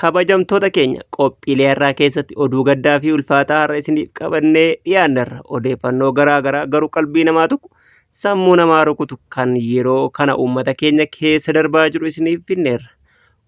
Kabajamtoota keenya qophiilee har'aa keessatti oduu gaddaa fi ulfaataa har'a isiniif qabannee dhiyaannerra. Odeeffannoo garaa garaa garuu qalbii namaa tuqu, sammuu namaa rukutu kan yeroo kana uummata keenya keessa darbaa jiru isiniif finneerra.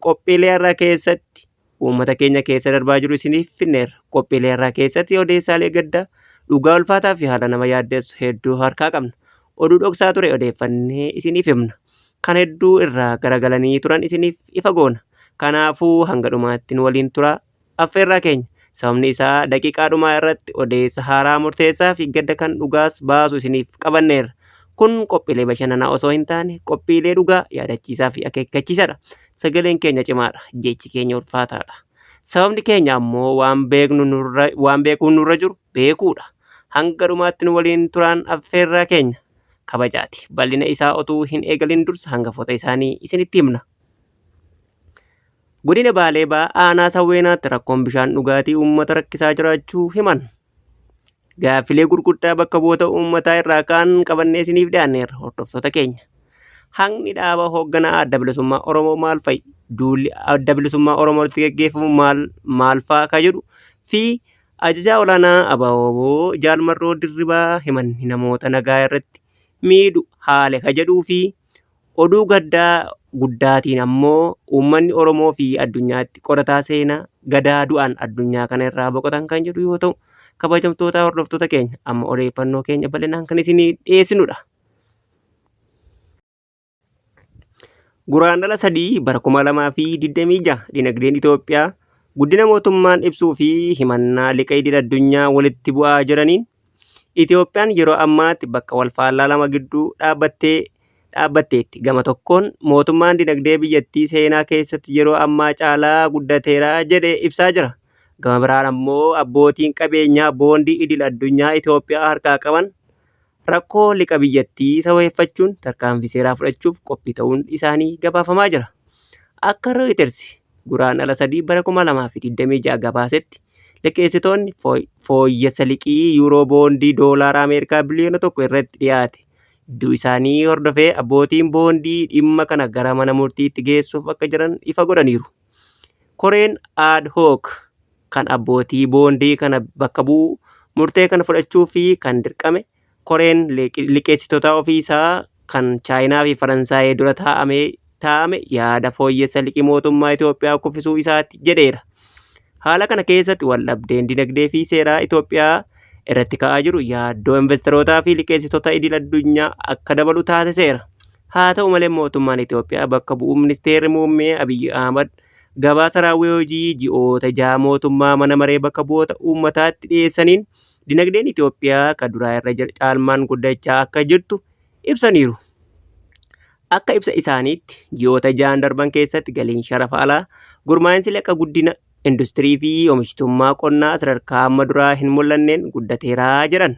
Qophiilee har'aa keessatti uummata keenya keessa darbaa jiru isiniif finneerra. Qophiilee har'aa keessatti odeessaalee gaddaa, dhugaa ulfaataa fi haala nama yaaddessu hedduu harkaa qabna. Oduu dhoksaa ture odeeffannee isiniif himna. Kan hedduu irraa garagalanii turan isiniif ifa goona. Kanaafuu hanga dhumaatti nu waliin turaa affeerraa keenya. Sababni isaa daqiiqaa dhumaa irratti odeessa haaraa murteessaa fi gadda kan dhugaas baasu isiniif qabanneerra. Kun qophiilee bashannanaa osoo hin taane qophiilee dhugaa yaadachiisaa fi akeekkachiisadha. Sagaleen keenya cimaadha, jechi keenya ulfaataadha. Sababni keenya ammoo waan beeknu nurra waan beekuun nurra jiru beekuudha. Hanga dhumaatti nu waliin turaan affeerraa keenya kabajaati. Bal'ina isaa otuu hin eegalin dursa hangafoota isaanii isinitti himna. Godina Baalee Bahaa aanaa Sawweenaatti rakkoon bishaan dhugaatii uummata rakkisaa jiraachuu himan. Gaaffilee gurguddaa bakka bu'oota uummataa irraa ka'an qabannee isiniif dhiyaanneerra hordoftoota keenya. Haqni dhaaba hoogganaa Adda Bilisummaa Oromoo maal fa'i? Duulli Adda Bilisummaa Oromoo irratti gaggeeffamu maal maal fa'a ka jedhu fi ajajaa olaanaa ABO Jaal Marroo Dirribaa himanni namoota nagaa irratti miidhu haale ka jedhuu fi Oduu gaddaa guddaatiin ammoo uummanni Oromoo fi addunyaatti qorataa seenaa Gadaa du'aan addunyaa kana irraa boqotan kan jedhu yoo ta'u, kabajamtoota hordoftoota keenya amma odeeffannoo keenya bal'inaan kan isinii dhiyeessinudha. Guraandhala 3 bara 2026 dinagdeen Itoophiyaa guddina mootummaan ibsuu fi himannaa liqa idil addunyaa walitti bu'aa jiraniin Itoophiyaan yeroo ammaatti bakka wal faallaa lama gidduu dhaabbattee dhaabbatteetti. Gama tokkoon mootummaan dinagdee biyyattii seenaa keessatti yeroo ammaa caalaa guddateera jedhee ibsaa jira. Gama biraan ammoo abbootiin qabeenyaa boondii idil addunyaa Itoophiyaa harkaa qaban rakkoo liqa biyyattii sababeeffachuun tarkaanfii seeraa fudhachuuf qophii ta'uun isaanii gabaafamaa jira. Akka Reuters Guraandhala 3 bara 2026 gabaasetti liqeessitoonni fooyyessa liqii yuuroo boondii doolaara Ameerikaa biliyoona 1 irratti dhiyaate diduu isaanii hordofee abbootiin boondii dhimma kana gara mana murtiitti geessuuf akka jiran ifa godhaniiru. Koreen ad hoc kan abbootii boondii kana bakka bu'u murtee kana fudhachuu fi kan dirqame Koreen liqeessitootaa ofii isaa kan Chaayinaa fi Faransaay dura taa'ame taa'ame yaada fooyyessa liqii mootummaa Itoophiyaa kuffisuu isaati jedheera. Haala kana keessatti waldhabdeen dinagdee fi seeraa Itoophiyaa irratti ka'aa jiru yaaddoo investarootaa fi liqeessitoota idil addunyaa akka dabalu taasiseera. Haa ta'u malee mootummaan Itoophiyaa bakka bu'uun ministeerri muummee Abiyyi Ahmad gabaasa raawwii hojii ji'oota jaha mootummaa mana maree bakka bu'oota uummataatti dhiyeessaniin dinagdeen Itoophiyaa ka duraa irra caalmaan guddachaa akka jirtu ibsaniiru. Akka ibsa isaaniitti ji'oota ja'an darban keessatti galiin sharafa alaa gurmaa'insi liqa guddina industirii fi oomishtummaa qonnaa sadarkaa amma duraa hin mul'anneen guddateera jedhan.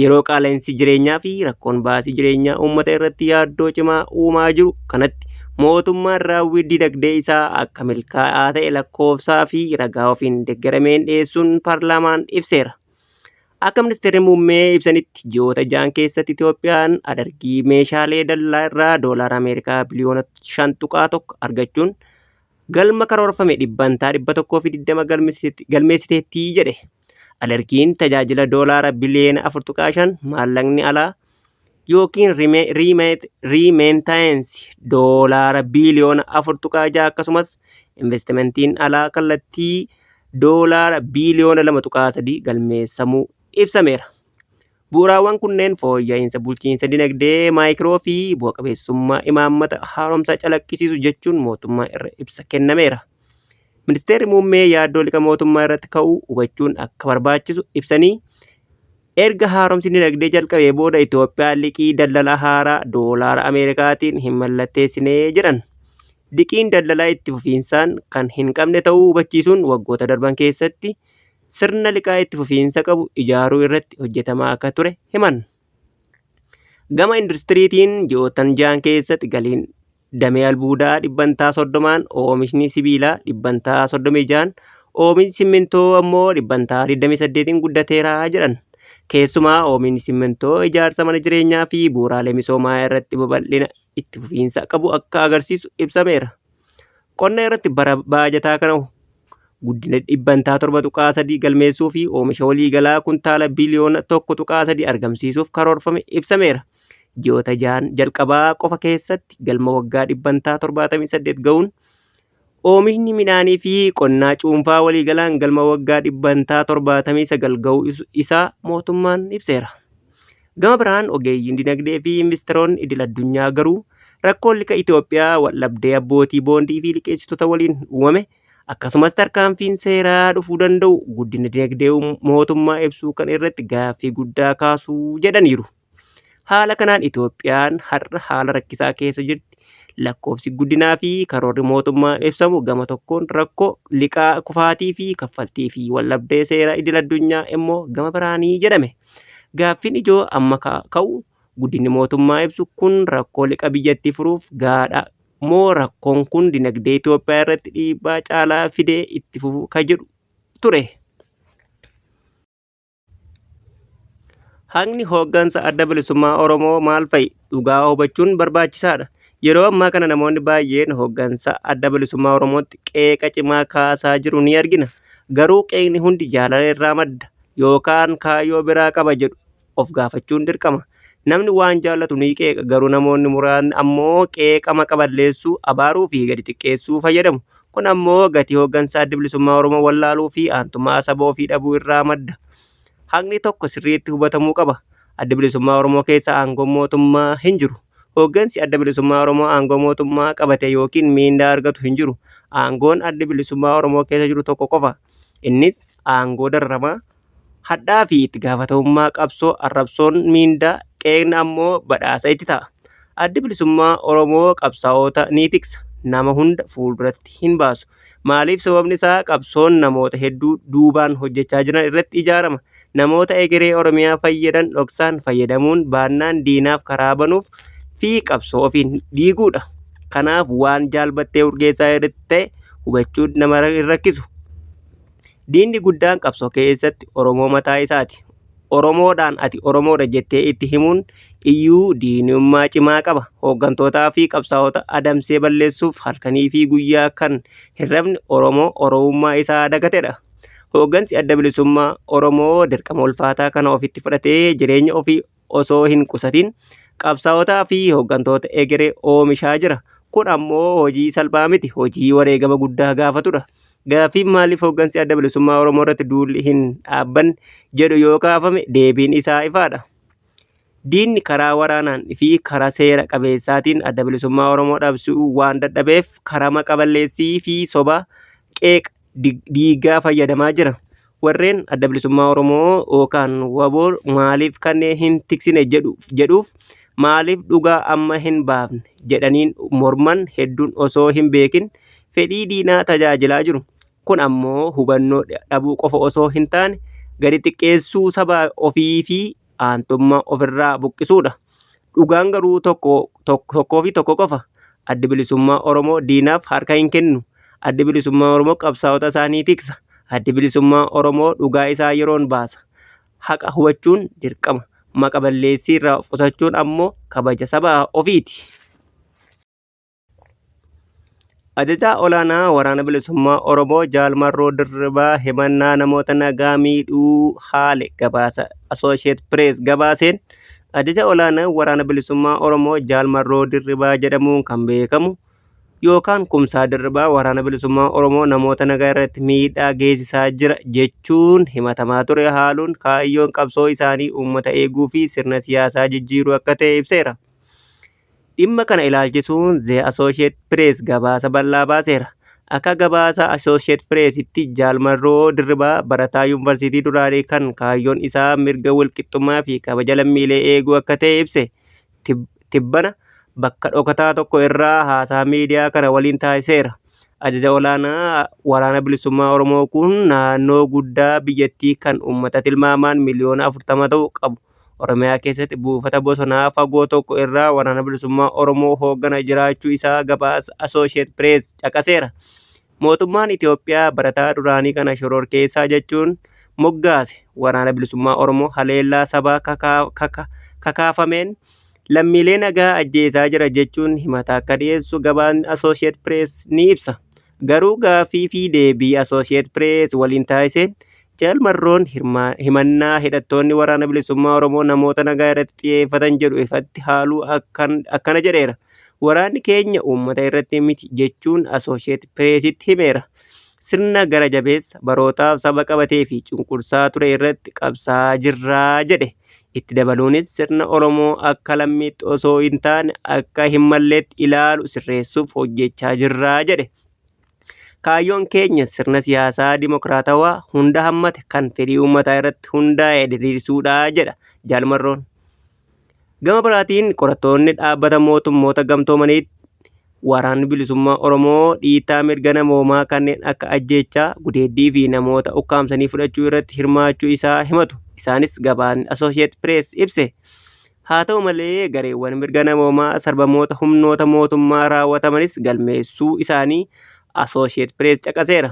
Yeroo qaala'insi jireenyaa fi rakkoon baasii jireenyaa uummata irratti yaaddoo cimaa uumaa jiru kanatti mootummaan raawwii dinagdee isaa akka milkaa'aa ta'e lakkoofsaa fi ragaa ofiin deggerameen dhiyeessuun paarlaamaan ibseera. Akka ministeerri muummee ibsanitti ji'oota ja'an keessatti Itoophiyaan adargii meeshaalee daldalaa irraa doolaara Ameerikaa biliyoona 5.1 argachuun galma karoorfame dhibbantaa 120 galmeessiteetti jedhe. Alergiin tajaajila doolaara biliyoona 4.5 maallaqni alaa yookiin riimeentaayensi doolaara biliyoona 4.6 akkasumas investimentiin alaa kallattii doolaara biliyoona 2.3 galmeessamuu ibsameera. Bu'uuraawwan kunneen fooyya'iinsa bulchiinsa dinagdee maayikiroo fi bu'a qabeessummaa imaammata haaromsaa calaqqisiisu jechuun mootummaa irra ibsa kennameera. Ministeerri muummee yaaddoo liqa mootummaa irratti ka'uu hubachuun akka barbaachisu ibsanii erga haaromsi dinagdee jalqabee booda Itoophiyaan liqii daldala haaraa doolaara Ameerikaatiin hin mallatteessine jedhan. Liqiin daldalaa itti fufiinsaan kan hin qabne ta'uu hubachiisuun waggoota darban keessatti sirna liqaa itti fufiinsa qabu ijaaruu irratti hojjetamaa akka ture himan. Gama industiriitiin ji'oottan ja'an keessatti galiin damee albuudaa dhibbantaa 30n, oomishni sibiilaa dhibbantaa 36n, oomishni simmintoo ammoo dhibbantaa 28n guddateera jedhan. Keessumaa oomishni simmintoo ijaarsa mana jireenyaa fi bu'uuraalee misoomaa irratti babal'ina itti fufiinsa qabu akka agarsiisu ibsameera. Qonna irratti bara baajataa kana guddina dhibbantaa 7.3 galmeessuu fi oomisha waliigalaa kuntaala biliyoona 1.3 argamsiisuuf karoorfame ibsameera. Ji'oota ja'an jalqabaa qofa keessatti galma waggaa dhibbantaa 78 ga'uun oomishni midhaanii fi qonnaa cuunfaa waliigalaan galma waggaa dhibbantaa 79 ga'uu isaa mootummaan ibseera. Gama biraan ogeeyyiin dinagdee fi investeroonni idil addunyaa garuu rakkoon liqa Itoophiyaa waldhabdee abbootii boondii fi liqeessitoota waliin uumame akkasumas tarkaanfiin seeraa dhufuu danda'u guddina dinagdee mootummaa ibsuu kan irratti gaaffii guddaa kaasuu jedhaniiru. Haala kanaan Itoophiyaan har'a haala rakkisaa keessa jirti. Lakkoofsi guddinaa fi karoorri mootummaa ibsamu gama tokkoon rakkoo liqaa kufaatii fi kaffaltii fi waldhabdee seera idil addunyaa immoo gama biraanii jedhame. Gaaffiin ijoo amma ka'u guddinni mootummaa ibsu kun rakkoo liqa biyyattii furuuf gahaadha moo rakkoon kun dinagdee Itoophiyaa irratti dhiibbaa caalaa fidee itti fufu ka jedhu ture. Haqni hooggansa Adda Bilisummaa Oromoo maal fa'i? Dhugaa hubachuun barbaachisaadha. Yeroo ammaa kana namoonni baay'een hooggansa Adda Bilisummaa Oromootti qeeqa cimaa kaasaa jiru ni argina. Garuu qeeqni hundi jaalala irraa madda yookaan kaayyoo biraa qaba jedhu of gaafachuun dirqama. Namni waan jaallatu ni qeeqa, garuu namoonni muraasni ammoo qeeqa maqa balleessuu, abaaruu fi gadi xiqqeessuu fayyadamu. Kun ammoo gatii hooggansa Addi Bilisummaa Oromoo wallaaluu fi aantummaa saba ofii dhabuu irraa madda. Haqni tokko sirriitti hubatamuu qaba. Addi Bilisummaa Oromoo keessa aangoon mootummaa hin jiru. Hooggansi Adda Bilisummaa Oromoo aangoo mootummaa qabate yookiin miindaa argatu hin jiru. Aangoon Addi Bilisummaa Oromoo keessa jiru tokko qofa. Innis aangoo dararamaa, hadhaa fi itti gaafatamummaa qabsoo arrabsoon miindaa, qeeqni ammoo badhaasa itti ta'a. Addi Bilisummaa Oromoo qabsaa'ota ni tiksa, nama hunda fuulduratti hin baasu. Maaliif sababni isaa qabsoon namoota hedduu duubaan hojjechaa jiran irratti ijaarama. Namoota egeree Oromiyaa fayyadan dhoksaan fayyadamuun baannaan diinaaf karaa banuuf fi qabsoo ofiin diiguudha. Kanaaf waan Jaal Battee Urgeessaa irratti ta'e hubachuun nama hin rakkisu. Diinni guddaan qabsoo keessatti Oromoo mataa isaati. Oromoodhaan ati Oromoodha jettee itti himuun iyyuu diinummaa cimaa qaba. Hooggantootaa fi qabsaa'ota adamsee balleessuuf halkanii fi guyyaa kan hin rafne Oromoo Oromummaa isaa dagatedha. Hooggansi Adda Bilisummaa Oromoo dirqama ulfaataa kana ofitti fudhatee jireenya ofii osoo hin qusatin qabsaa'otaa fi hooggantoota egeree oomishaa jira. Kun ammoo hojii salphaa miti, hojii wareegama guddaa gaafatudha. Gaaffiin maaliif hooggansi Adda Bilisummaa Oromoo irratti duulli hin dhaabbanne jedhu yoo kaafame deebiin isaa ifaadha. Diinni karaa waraanaan fi karaa seera qabeessaatiin Adda Bilisummaa Oromoo dhabsuu waan dadhabeef karaa maqa balleessii fi soba qeeqa diigaa fayyadamaa jira. Warreen Adda Bilisummaa Oromoo yookaan wbo maaliif kanneen hin tiksine jedhuuf maaliif dhugaa amma hin baafne jedhaniin morman hedduun osoo hin beekin fedhii diinaa tajaajilaa jiru. Kun ammoo hubannoo dhabuu qofa osoo hin taane gadi xiqqeessuu saba ofii fi aantummaa ofirraa buqqisuudha. Dhugaan garuu tokkoo fi tokko qofa. Addi Bilisummaa Oromoo diinaaf harka hin kennu. Addi Bilisummaa Oromoo qabsaa'ota isaa ni tiksa. Addi Bilisummaa Oromoo dhugaa isaa yeroon baasa. Haqa hubachuun dirqama. Maqa balleessii irraa of qusachuun ammoo kabaja saba ofiiti. Ajajaa Olaanaa Waraana Bilisummaa Oromoo Jaal Marroo Dirribaa himannaa namoota nagaa miidhuu haale gabaasa Associate Press gabaaseen Ajaja Olaanaa Waraana Bilisummaa Oromoo Jaal Marroo Dirribaa jedhamuun kan beekamu yookaan Kumsaa Dirribaa Waraana Bilisummaa Oromoo namoota nagaa irratti miidhaa geessisaa jira jechuun himatamaa ture haaluun kaayyoon qabsoo isaanii uummata eeguu fi sirna siyaasaa jijjiiruu akka ta'e ibseera. Dhimma kana ilaalchisuun The Associated Press gabaasa bal'aa baaseera. Akka gabaasa Associated Press'tti Jaal Marroo Dirribaa barataa yuunvarsiitii duraanii kan kaayyoon isaa mirga walqixxummaa fi kabaja lammiilee eeguu akka ta'e ibse. Tibbana bakka dhokataa tokko irraa haasaa miidiyaa kana waliin taasiseera. Ajaja olaanaa Waraana Bilisummaa Oromoo kun naannoo guddaa biyyattii kan uummata tilmaamaan miliyoona 40 ta'u qabu Oromiyaa keessatti buufata bosonaa fagoo tokko irraa Waraana Bilisummaa Oromoo hooggana jiraachuu isaa gabaasa Associated Press caqaseera. Mootummaan Itoophiyaa barataa duraanii kana shororkeessaa jechuun moggaase. Waraana Bilisummaa Oromoo haleellaa sabaa kakaafameen lammiilee nagaa ajjeesaa jira jechuun himata akka dhiyeessu gabaasni Associated Press ni ibsa. Garuu gaaffii fi deebii Associated Press waliin taasiseen Jaal Marroon himannaa hidhattoonni Waraana Bilisummaa Oromoo namoota nagaa irratti xiyyeeffatan jedhu ifatti haaluu akkana jedheera. Waraanni keenya uummata irratti miti jechuun Associated Pressitti himeera. Sirna gara jabeessa barootaaf saba qabatee fi cunqursaa ture irratti qabsaa'aa jirra jedhe. Itti dabaluunis sirna Oromoo akka lammiitti osoo hin taane akka hin malleetti ilaalu sirreessuuf hojjechaa jirra jedhe. Kaayyoon keenya sirna siyaasaa dimokiraatawaa hunda hammate kan fedhii uummataa irratti hundaa'e diriirsuudha jedha Jaal Marroon. Gama biraatiin qorattoonni dhaabbata mootummoota gamtoomaniitti waraanni bilisummaa Oromoo dhiittaa mirga namoomaa kanneen akka ajjeechaa, gudeeddii fi namoota ukkaamsanii fudhachuu irratti hirmaachuu isaa himatu. Isaanis gabaasni Associated Press ibse. Haa ta'u malee gareewwan mirga namoomaa sarbamoota humnoota mootummaa raawwatamanis galmeessuu isaanii Associated Press caqaseera.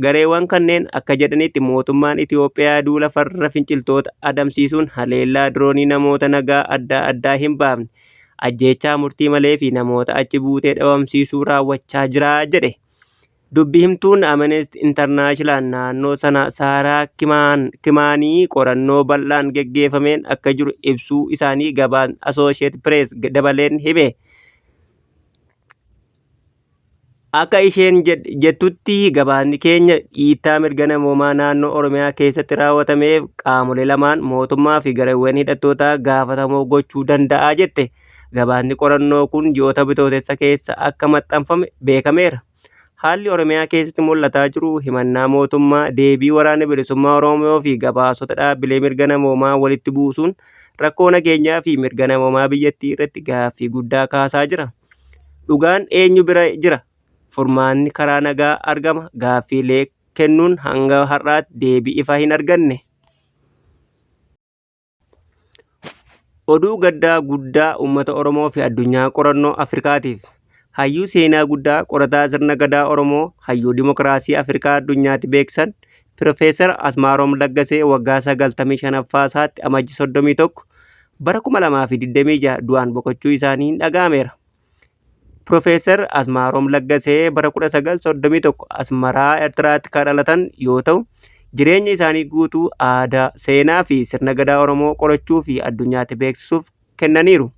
Gareewwan kanneen akka jedhanitti mootummaan Itoophiyaa duula farra finciltoota adamsiisuun haleellaa diroonii namoota nagaa adda addaa hin baafne, ajjeechaa murtii malee fi namoota achi buutee dhabamsiisuu raawwachaa jira jedhe. Dubbi himtuun Amnesty International naannoo sana Saaraa Kimaanii qorannoo bal'aan geggeeffameen akka jiru ibsuu isaanii gabaasni Associated Press dabaleen hime. Akka isheen jettutti gabaasni keenya dhiittaa mirga namoomaa naannoo Oromiyaa keessatti raawwatameef qaamolee lamaan mootummaa fi gareewwan hidhattootaa gaafatamoo gochuu danda'a jette. Gabaasni qorannoo kun ji'oota Bitootessa keessa akka maxxanfame beekameera. Haalli Oromiyaa keessatti mul'ataa jiru himannaa mootummaa, deebii Waraana Bilisummaa Oromoo fi gabaasota dhaabbilee mirga namoomaa walitti buusuun rakkoo nageenyaa fi mirga namoomaa biyyattii irratti gaaffii guddaa kaasaa jira. Dhugaan eenyu bira jira? Furmaanni karaa nagaa argama? Gaaffiilee kennuun hanga har'aatti deebii ifaa hin arganne. Oduu gaddaa guddaa uummata Oromoo fi addunyaa qorannoo Afrikaatiif. Hayyuu seenaa guddaa qorataa sirna gadaa Oromoo, hayyuu dimokiraasii Afrikaa addunyaatti beeksisan, Pirofeesar Asmaaroom Laggasee waggaa 95ffaa isaatti Amajji 31 bara 2026 du'aan boqochuu isaanii dhaga'ameera. Pirofeesar Asmaaroom Laggasee bara 1931 Asmaraa Ertiraatti kan dhalatan yoo ta'u, jireenya isaanii guutuu aadaa, seenaa fi sirna gadaa Oromoo qorachuu fi addunyaatti beeksisuuf kennaniiru.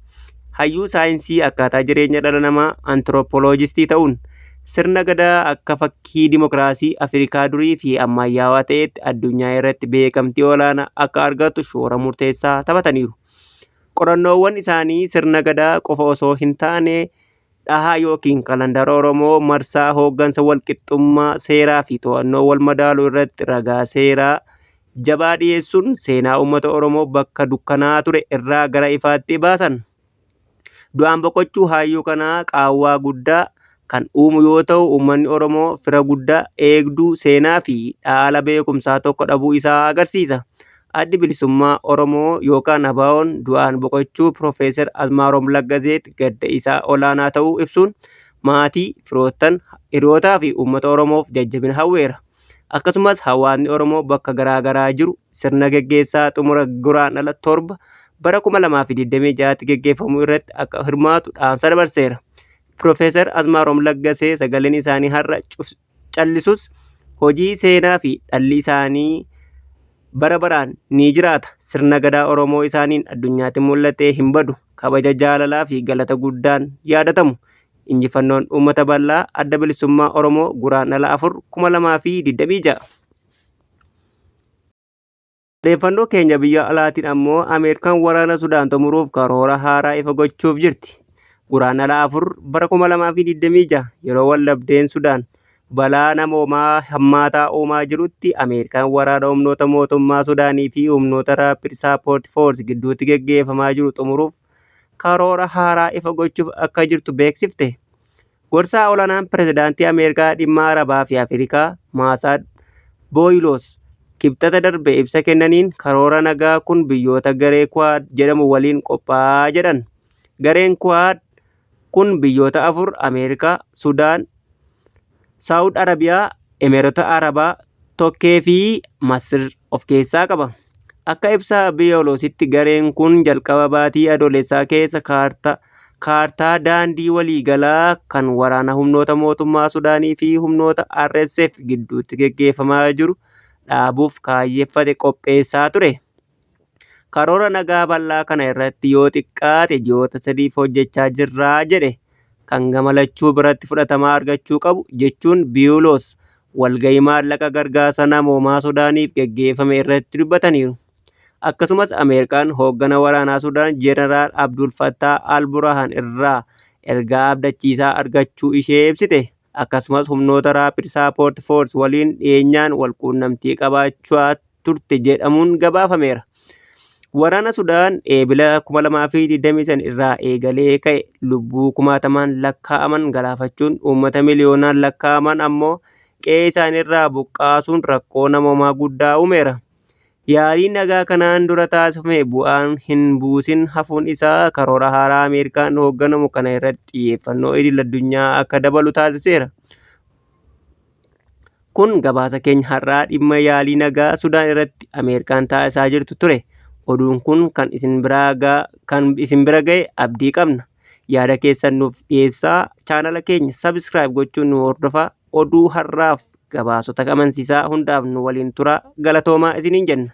Hayyuu saayinsii akkaataa jireenya dhala namaa antirooppoloojistii ta'uun sirna gadaa akka fakkii dimokiraasii Afrikaa durii fi ammayyaawaa ta'etti addunyaa irratti beekamtii olaanaa akka argatu shoora murteessaa taphataniiru. Qorannoowwan isaanii sirna Gadaa qofa osoo hin taane dhaha yookiin kalandara Oromoo marsaa hooggansa walqixxummaa seeraa fi to'annoo wal madaalu irratti ragaa seeraa jabaa dhiyeessuun seenaa uummata Oromoo bakka dukkanaa ture irraa gara ifaatti baasan. Du'aan boqochuu hayyuu kanaa qaawwaa guddaa kan uumu yoo ta'u uummanni Oromoo fira guddaa, eegduu seenaa fi dhaala beekumsaa tokko dhabuu isaa agarsiisa. Addi Bilisummaa Oromoo yookaan ABOn du'aan boqochuu Piroofeesar Asmaaroom Laggaseetti gadda isaa olaanaa ta'uu ibsuun maatii, firoottan, hiriyootaa fi uummata Oromoof jajjabina hawweera. Akkasumas hawaasni Oromoo bakka garaa garaa jiru sirna geggeessaa xumura Guraandhala 7 bara 2026tti geggeeffamu irratti akka hirmaatu dhaamsa dabarseera. Piroofeesar Asmaaroom Laggasee sagaleen isaanii har'a callisus hojii seenaa fi dhalli isaanii bara baraan ni jiraata. Sirna gadaa Oromoo isaaniin addunyaatti mul'atee hin badu. Kabaja jaalalaa fi galata guddaan yaadatamu. Injifannoon uummata bal'aa Adda Bilisummaa Oromoo Guraandhala 4, 2026. Odeeffannoo keenya biyya alaatiin ammoo Ameerikaan waraana Sudaan xumuruuf karoora haaraa ifa gochuuf jirti. Guraandhala 4 bara 2026 yeroo waldhabdeen Sudaan balaa namoomaa hammaataa uumaa jirutti Ameerikaan waraana humnoota mootummaa Sudaanii fi humnoota Rapid Support Force gidduutti geggeeffamaa jiru xumuruuf karoora haaraa ifa gochuuf akka jirtu beeksifte. Gorsaa olaanaan pirezidaantii Ameerikaa dhimma Arabaa fi Afrikaa Maasaad Booyiloos Kibxata darbe ibsa kennaniin karoora nagaa kun biyyoota garee Kuwaad jedhamu waliin qophaa'aa jedhan. Gareen Kuwaad kun biyyoota afur Ameerikaa, Sudaan, Saawud Arabiyaa, Emeerota Arabaa Tokkee fi Masir of keessaa qaba. Akka ibsa Biyooloositti gareen kun jalqaba baatii Adoolessaa keessa Kaartaa daandii waliigalaa kan waraana humnoota mootummaa Sudaanii fi humnoota RSF gidduutti geggeeffamaa jiru dhaabuuf kaayyeffate qopheessaa ture. Karoora nagaa bal'aa kana irratti yoo xiqqaate ji'oota sadiif hojjechaa jirra jedhe. Kan gama lachuu biratti fudhatama argachuu qabu, jechuun Biyuuloos walgahii maallaqa gargaarsa namoomaa Sudaaniif geggeeffame irratti dubbataniiru. Akkasumas Ameerikaan hooggana waraanaa Sudaan Jeneraal Abdul Fattah al-Burhaan irraa ergaa abdachiisaa argachuu ishee ibsite. Akkasumas humnoota Rapid Support Force waliin dhiyeenyaan walquunnamtii qabaachaa turte jedhamuun gabaafameera. Waraana Sudaan Eebila 2025 irraa eegalee ka'e lubbuu kumaatamaan lakkaa'aman galaafachuun uummata miliyoonaan lakkaa'aman ammoo qe'ee isaaniirraa buqqaasuun rakkoo namoomaa guddaa uumeera. Yaaliin nagaa kanaan dura taasifame bu'aan hin buusin hafuun isaa karoora haaraa Ameerikaan hoogganamu kana irratti xiyyeeffannoo idil-addunyaa akka dabalu taasiseera. Kun gabaasa keenya har'aa dhimma yaalii nagaa Sudaan irratti Ameerikaan taasisaa jirtu ture. Oduun kun kan isin bira ga'e abdii qabna. Yaada keessan nuuf dhiyeessaa. Chaanala keenya subscribe gochuun nu hordofaa. Oduu har'aaf gabaasota amansiisaa hundaaf nu waliin turaa. Galatoomaa isiniin jenna.